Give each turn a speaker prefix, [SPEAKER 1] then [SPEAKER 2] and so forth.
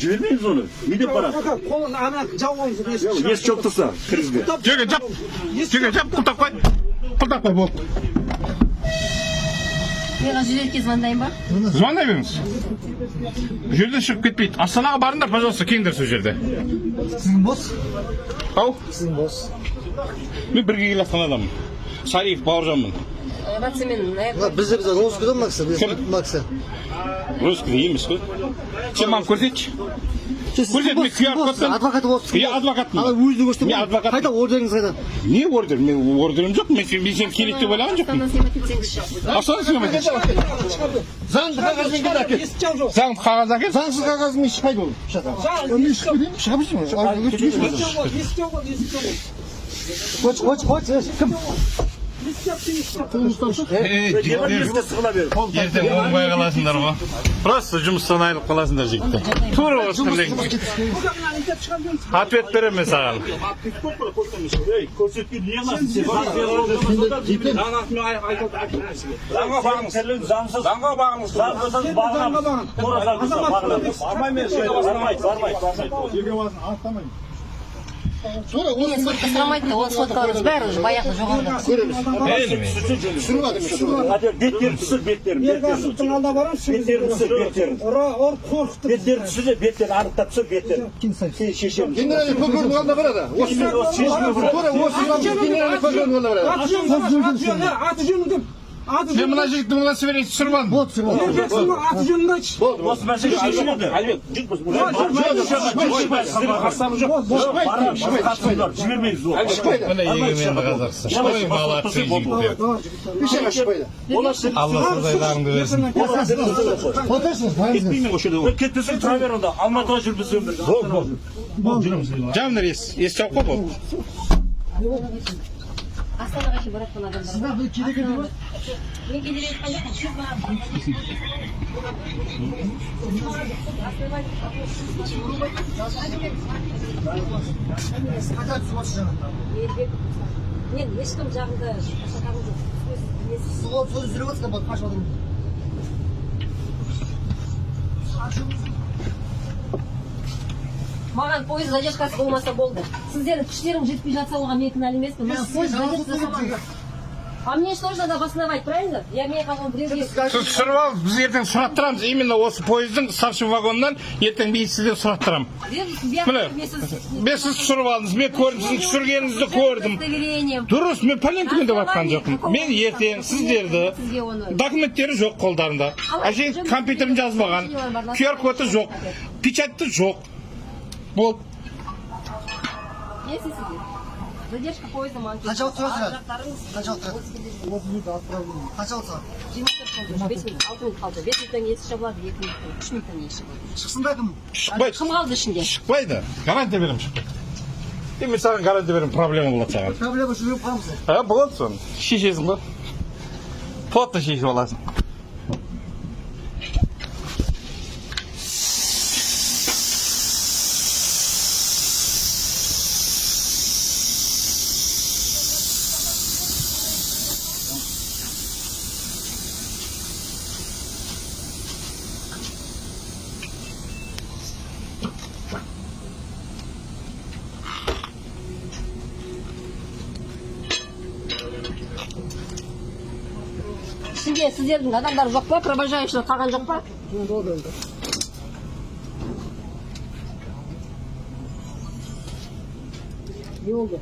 [SPEAKER 1] Жібермейміз оны. Не деп барады?
[SPEAKER 2] Қолын ана жауып қойыңыз.
[SPEAKER 1] Есік жауып тұрса, кіргізбе.
[SPEAKER 3] Жерге жап, жерге жап, құлтап қой, құлтап қой, болды.
[SPEAKER 4] Мен қазір 102-ге звондайын ба?
[SPEAKER 3] Звондай беріңіз. Бұл жерден шығып кетпейді. Астанаға барыңдар, пожалуйста, келіңдер сол жерде.
[SPEAKER 2] Сіздің бос?
[SPEAKER 3] Ау.
[SPEAKER 2] Сіздің бос.
[SPEAKER 3] Мен бірге келе жатқан адаммын, Сариев Бауыржанмын.
[SPEAKER 4] Рациямен.
[SPEAKER 2] Бізде бізде розыскіде мына кісі,
[SPEAKER 3] Кім?
[SPEAKER 2] мына кісі.
[SPEAKER 3] Русский емес қой. Сен маған көрсетші. Көрсет, мен QR кодпен.
[SPEAKER 2] Адвокат болыпсыз.
[SPEAKER 3] Иә, адвокатпын.
[SPEAKER 2] Ана өзіне көрсетіп.
[SPEAKER 3] Мен адвокатпын.
[SPEAKER 2] Қайда ордеріңіз, қайда?
[SPEAKER 3] Не ордер? Мен ордерім жоқ. Мен сені келеді деп ойлаған жоқпын.
[SPEAKER 4] Астана сыймай кетсеңізші.
[SPEAKER 3] Астана сыймай кетші.
[SPEAKER 2] Заңды қағазбен кел, әкел.
[SPEAKER 3] Заңды қағаз әкел.
[SPEAKER 2] Заңсыз қағазымен шықпайды ол. Мен шығып кетейін, шыға берсін. Қойшы, қойшы, қойшы, кім?
[SPEAKER 1] Есікке сығыла бер.
[SPEAKER 3] Ертең оңбай қаласыңдар ғой. Просто жұмыстан айырылып қаласыңдар, жігіттер. Тура осы тірлік. Ответ беремін мен саған.
[SPEAKER 1] Ей, көрсеткен не қыласың сен? Заңға бағыныңыз. Заңсыз. Заңға бағыныңыз. Заңсыз бағынамыз. Тура заңсыз бағынамыз. Бармайды, бармайды, бармайды.
[SPEAKER 2] Тура
[SPEAKER 4] Міне, сотқа сұрамайды да, ол соткаларымыз бәрі уже баяғы жоғалды.
[SPEAKER 2] Көреміз. Түсіріп жатыр, түсіріп жатыр.
[SPEAKER 1] Hadi беттерін түсір, беттерін, беттерін.
[SPEAKER 5] Алдына барамыз.
[SPEAKER 1] Беттерін түсір, беттерін.
[SPEAKER 5] Ұрып қорқытып.
[SPEAKER 1] Беттерін түсір де, беттерін анықтап түсір, беттерін. Сен шешеміз.
[SPEAKER 2] Генеральный прокурордың алдына барады. Осы тура осы генеральный прокурордың алдына барады.
[SPEAKER 5] Аты жөнін, аты жөнін, аты жөнін деп. Аты
[SPEAKER 3] Мен
[SPEAKER 5] жөнін.
[SPEAKER 3] мына жігіттің удостоверениесін түсіріп алдым.
[SPEAKER 2] Болды, түсіріп алды.
[SPEAKER 5] Еркексің ғой, аты жөніңді айтшы.
[SPEAKER 2] Болды.
[SPEAKER 1] Осы мәселе шешіледі. Жібермейміз ол.
[SPEAKER 2] Шықпайды.
[SPEAKER 3] Міне, егеменді Қазақстан. Ой, молодцы, жігіттер.
[SPEAKER 2] Еш жаққа шықпайды.
[SPEAKER 3] Алла сазайларыңды берсін.
[SPEAKER 2] Отырсыз, барыңыз.
[SPEAKER 1] Кетпесең тұра бер онда. Алматыға жүр бізбен бірге.
[SPEAKER 3] Жабыңдар ес. Ес жауып қой, болды.
[SPEAKER 4] Астанаға шейін баратқан адамдар бар. Мен кедергі айтқан жоқпын. Сіз маған Мен ешкім жағында шатағым жоқ. Өз несі.
[SPEAKER 2] Сіз ол сөз жүріп отырсыз ба, қашып отырмын.
[SPEAKER 4] Маған пойыз задержкасы болмаса болды. Сіздердің күштерің жетпей жатса, оған мен кінәлі емеспін. Маған пойыз задержка жасамаңыз. А мне что же надо обосновать, правильно? Я мен қалған біреуге
[SPEAKER 3] Сіз түсіріп алып, біз ертең сұраттырамыз. Именно осы пойыздың старший вагонынан ертең мен сізден сұраттырамын. Міне, мен сіз түсіріп алдыңыз, мен көрдім, сіздің түсіргеніңізді көрдім.
[SPEAKER 4] Удостоверением.
[SPEAKER 3] Дұрыс, мен пәленкімін деп жатқан жоқпын. Мен ертең сіздерді,
[SPEAKER 4] Сізге оны.
[SPEAKER 3] документтері жоқ қолдарында. Әшейін компьютерін жазбаған, QR коды жоқ, печатьті жоқ. Болды.
[SPEAKER 4] Не сізге? Задержка поезда маған.
[SPEAKER 2] Қанша уақыт тұрасыз?
[SPEAKER 4] Жақтарыңыз
[SPEAKER 2] Қанша уақыт тұрады? Қанша уақыт тұрады?
[SPEAKER 4] 24 болды, 5 минут, 6 минут қалды. 5 минуттан есік жабылады, 2 минуттан, 3 минуттан есік жабылады.
[SPEAKER 2] Шықсын ба кім?
[SPEAKER 3] Шықпайды.
[SPEAKER 4] Кім қалды ішінде?
[SPEAKER 3] Шықпайды. Гарантия беремін, шықпайды. Е, мен саған гарантия беремін, проблема болады саған.
[SPEAKER 2] Проблема жүріп қаламыз.
[SPEAKER 3] А, болады соны. Шешесің ғой. Плотно шешіп аласың.
[SPEAKER 4] Ішінде сіздердің адамдар жоқ па? Провожающийлар қалған жоқ па? Не болды?